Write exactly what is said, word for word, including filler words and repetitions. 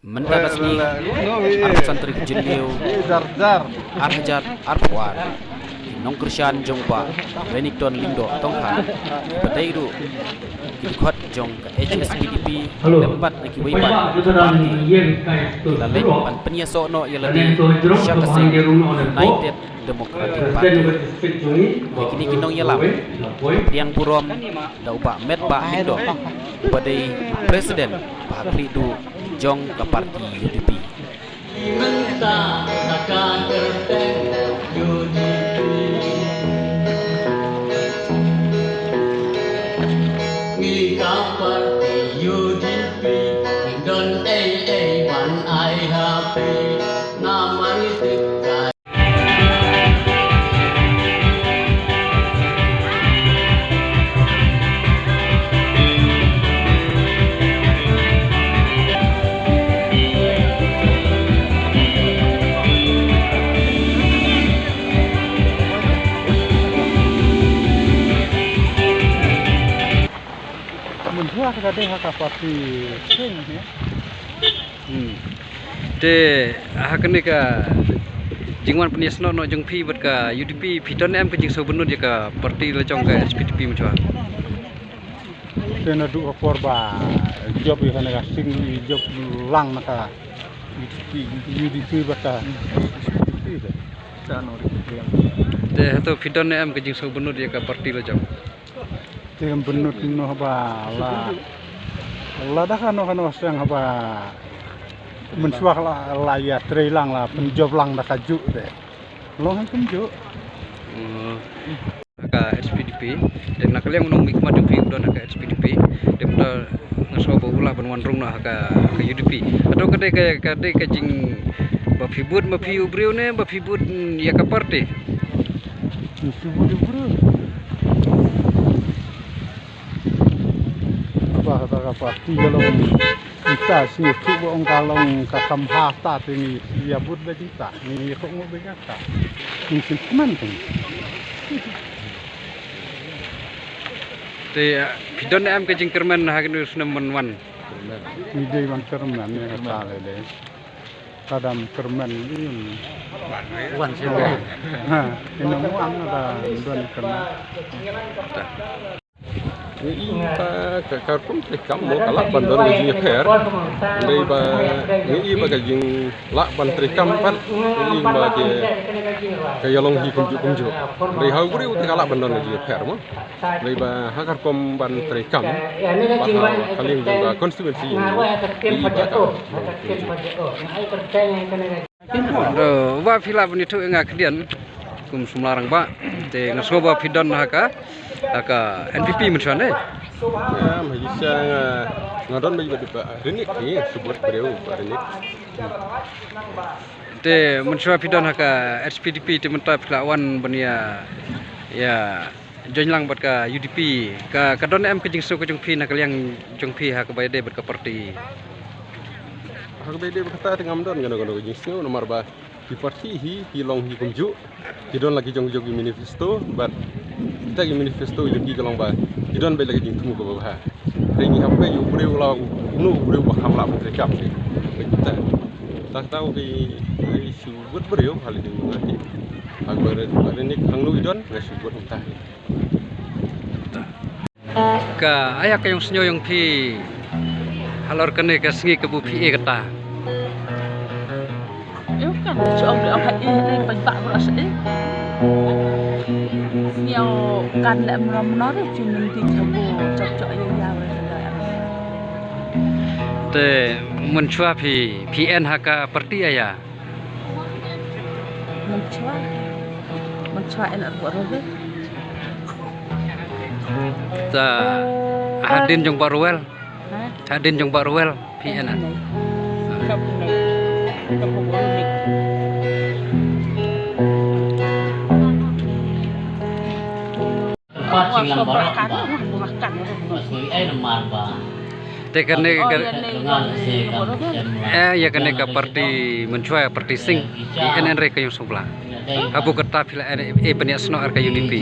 Mynta ka sngi, arphew san tarik Jylliew, arhajar arphew ar, ki nongkyrshan jong u Bah Renikton Lyngdoh Tongkhar, kiba dei ruh ki dkhot jong ka H S P D P, lem bad na kiwei pat ki party, ki la leit ban pynïasoh noh ïa lade sha ka seng United Democratic Party. Ïa kine ki nongïalam la pdiang burom da u Bah Metbah Lyngdoh, uba dei u President ba ha khlieh duh jong ka party U D P. Mynta ka kyrteng U D P. Ngi ka party U D P, don ei ei ban ai ha phi, namar ngi tip ka Mynta ka dei ha ka party seng, eh. Hmm. Te ha kane ka jingwan pynïasnoh noh jong phi bad ka U D P, phi don em ka jingsngewbynnud ïa ka party la jong ka H S P D P mynshwa? Te naduh ka por ba jop ïa kane ka seng, jop lang na ka U D P, U D P bad ka H S P D P te. Te hato phi don em ka jingsngewbynnud ïa ka party la jong? Te bynnud noh ba la, la da kano kano seng haba mynshwa la, la ïatrei lang, la pynjop lang da kajuh te. Long hi kumjuh. Hmm. Ha ka H S P D P, te na ka liang u nongmihkhmat jong phi u don ha ka H S P D P, te mynta nga sngew ba u lah ban wan rung noh ha ka, ha ka U D P. Hato ka dei ka, ka dei ka jing ba phi bud ma phi u briew ne ba phi bud, mm, ïa ka party? Phi bud u briew. Ba kata ka party ka long, kita sngewthuh ba ong ka long ka kham ha ta te ngi ïa bud ba jingta, ngi ïa kohnguh ba jingta. Ngi sngewkmen te. Te, eh, phi don em ka jingkyrmen ha kane u snem ban wan? Ngi dei ban kyrmen ne kata le dei. Ka dang kyrmen ïa wan sha. Ha, ïa nong wan ka dang don kyrmen. Ngi i ba ka, ka rukom treikam mo ka lah ban don ka jingïapher. Ngi i ba, ngi i ba ka jing lah ban treikam pat. Ngi i ba ka, ka ïalong hi kumjuh kumjuh. Ngi ha u briew te ka lah ban don ka jingïapher mo. Ngi i ba ha ka rukom ban treikam. Ba ha ka liang jong ka constituency ngi i ba ka, Ba phi lah ban ïathuh ïa nga khyndiat kum samla rangbah, te nga sngew ba phi don ha ka, ha ka N P P mynshwa ne? Nga, ma ïa nga, nga don ba ïa ba Renik hi, subut briew ba Renik. Te mynshwa phi don ha ka H S P D P te mynta phi la wan ban ïa, ïa join lang bad ka U D P, ka, ka don em ka jingsngew ka jong phi na ka liang jong phi ha kaba ïadei bad ka party? Ha kaba ïadei bad kata te ngam don kano kano ka jingsngew namar ba ki party hi ki long hi kumjuh, ki don la ki jong jong ki manifesto bad kita ki manifesto jong ki ka long ba ki don ba la ki jingthmu kaba bha. Te ngi hap peit u briew la u, uno u briew ba kham lah ban treikam te. Kita. Kata kata u ki, ki shu bud briew ha la ki jong ki. Ha kaba re, re ni khang nu i don nga shu bud uta. Ka aya ka ïohsngew jong phi halor kane ka sngi kaba phi ïeh kata. Ïoh kan shu ong ong ha ïeh ne paidbah baroh sha ïeh. Sngewbha kan leh mano mano ruh jingmynti jabo jok jok ïa ïa. Te mynshuwa phi phi en ha ka party aya? Mynshuwa. Mynshuwa en arphew arphew. Ta hadien jong Bah Ruel. Ha? Hadien jong Bah Ruel phi en. Pat sing lang baroh ba. Mas koi ai namar ba. Te kane ka, eh, ïa kane ka party mynshuwa, party Sing, ki N N re ka ïung sngewbha. Habu kata phi la N F A pynïasnoh ar ka U D P.